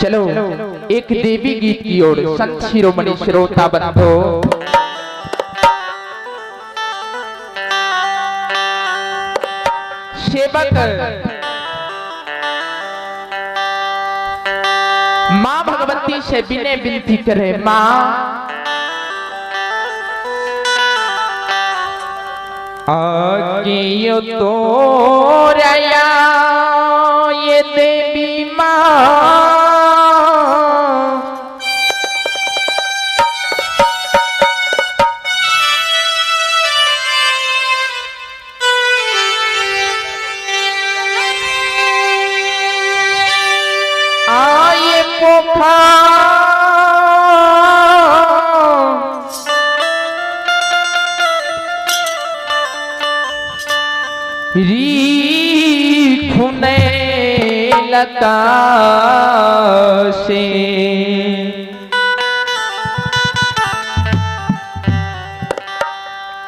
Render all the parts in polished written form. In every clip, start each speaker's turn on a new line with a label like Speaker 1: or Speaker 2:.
Speaker 1: चलो एक देवी गीत की ओर संत शिरोमणि श्रोता बंधो। सेवक मां भगवती से विनय विनती करे, मां आगे तो रया ये देवी मां, आए पोखा री खुने लता से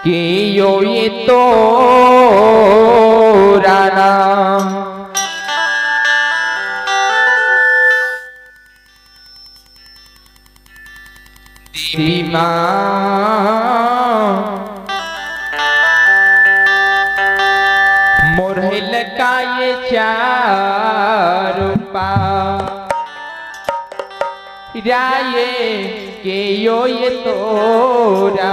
Speaker 1: कि यो ये तो राना देवी मां मोरहिल का ये चार पा राये के यो ये तोरा।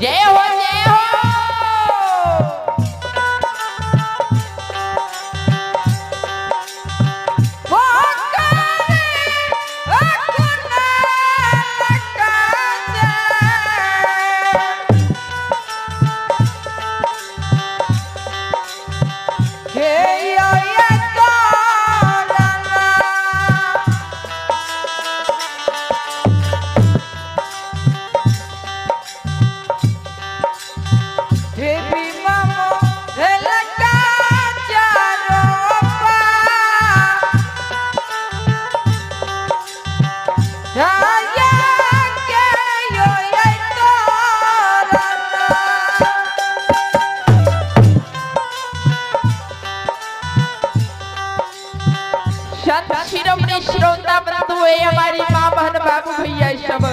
Speaker 1: जय हो जय हो। संत शिरोमणि श्रोता बंधु हमारी माँ बहन बाबू भैया सब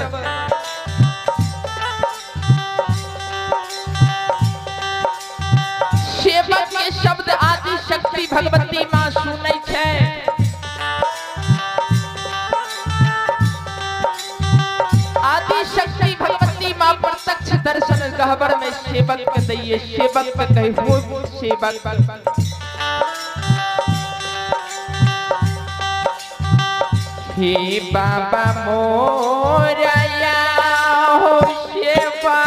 Speaker 1: सेवक के शब्द आदि शक्ति भगवती माँ सुनै छै। आदि शक्ति भगवती माँ प्रत्यक्ष दर्शन गहबर में सेवक के दैये, सेवक के कहे हो सेवक हे बाबा मोरया हो सेवा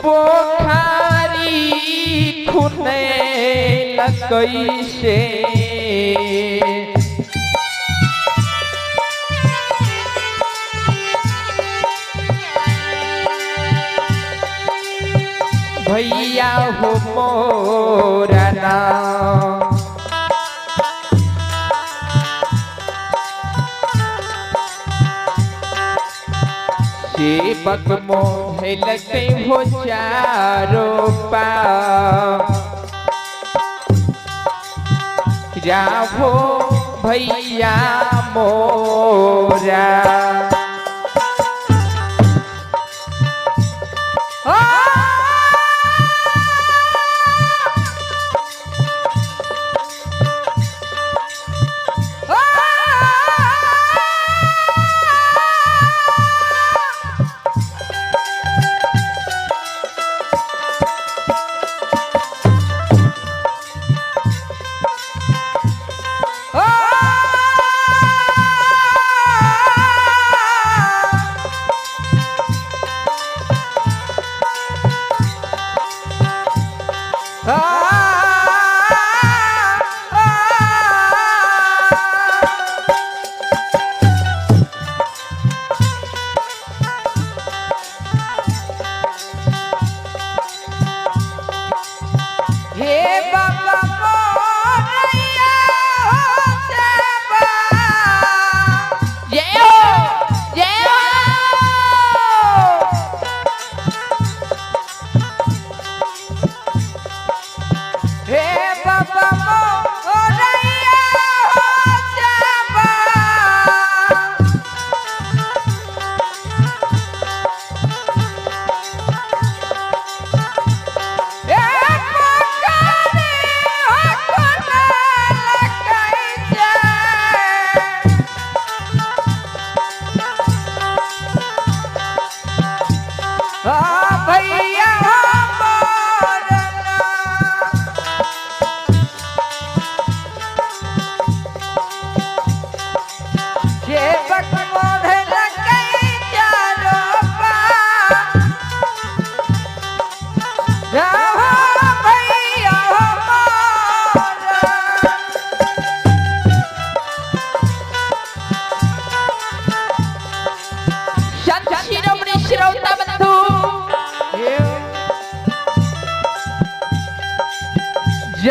Speaker 1: पोखरी खुने कैसे भैया हो मोरा नाम। सेवक मोहे लगे हो चारों पाँव राहो भैया मोरा।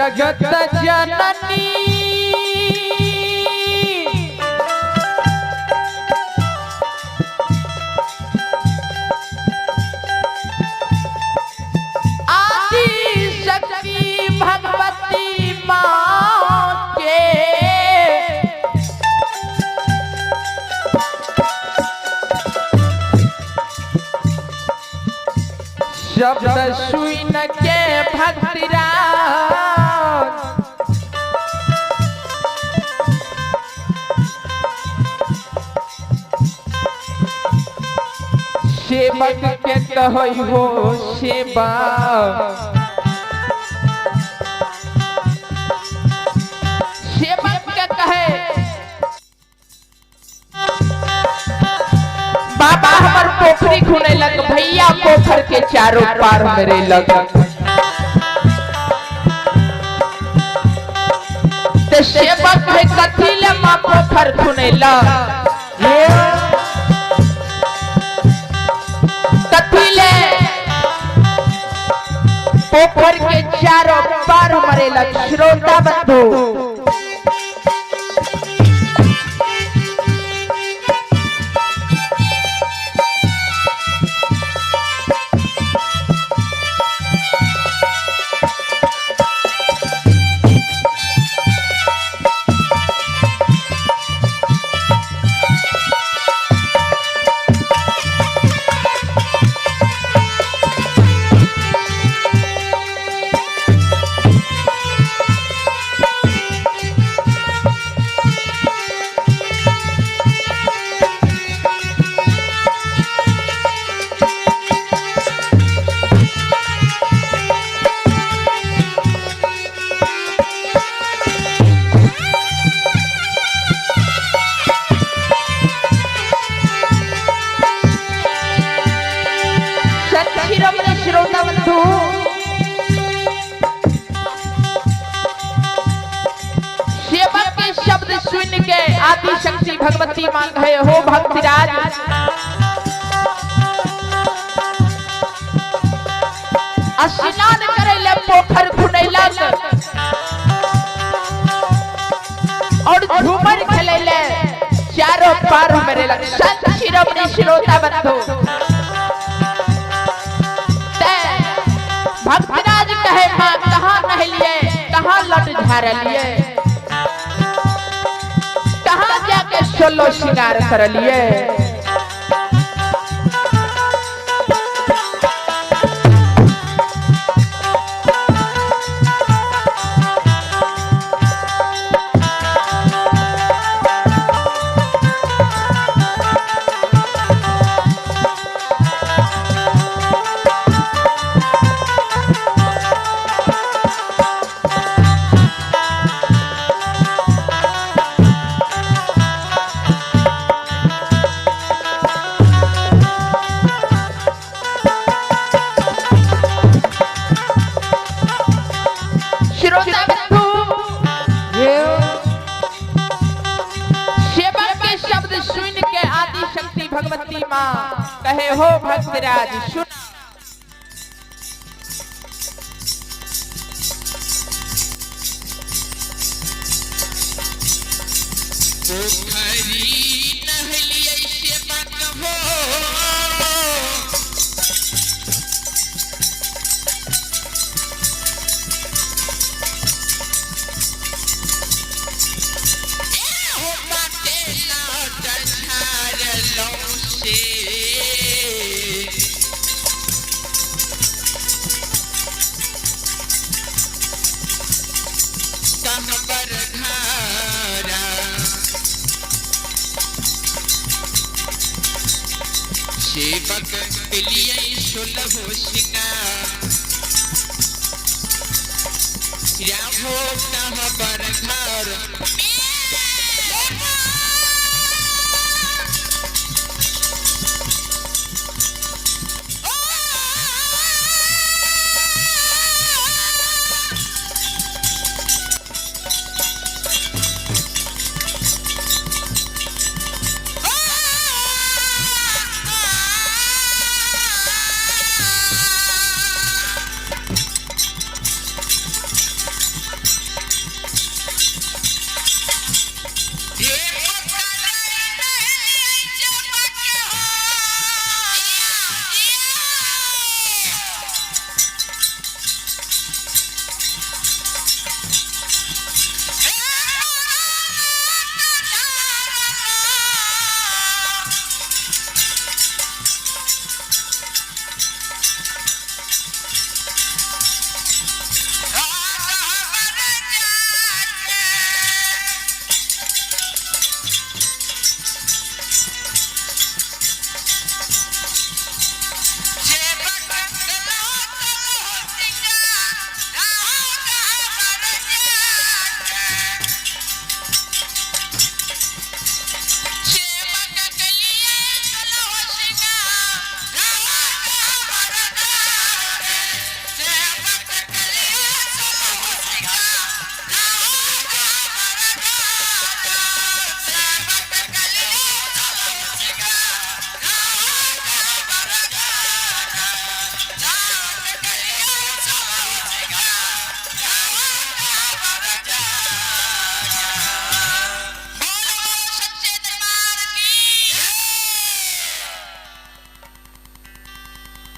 Speaker 1: जगत जननी आदि शक्ति भगवती माँ के शब्द सुन के भक्तिराज सेवक के कहै हो सेवा, सेवक के कहे बाबा हमर पोखरी खुनेलक, भैया पोखर के चारों पार मेरे लग। ते सेवक है कथी ले माँ पोखर खुनेलक, कथी ले पोखर के चारों पार मरे लग। श्रोता बंधु, श्रोता बंधु, सेवक के शब्द सुन के आदि शक्ति भगवती मां कहे हो भक्तिराज, स्नान करे ले पोखर खुनेलक और झूमर खेले ले चारों पार मेरे लग। संत शिरोमणि श्रोता बंधु, भक्तराज कहे मां कहाँ नहलिए, कहाँ लट झारलिए, कहाँ जाके सोलो श्रृंगार करलिए। भगवती माँ कहे हो भक्तराज सुन,
Speaker 2: पोखरी नहलिए सेवक हो, हो बाटे लट झारलौं से, कहबर घारा सेवक लिए सुलभ शिकार, राहो कहबर घर।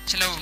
Speaker 2: छलहुँ।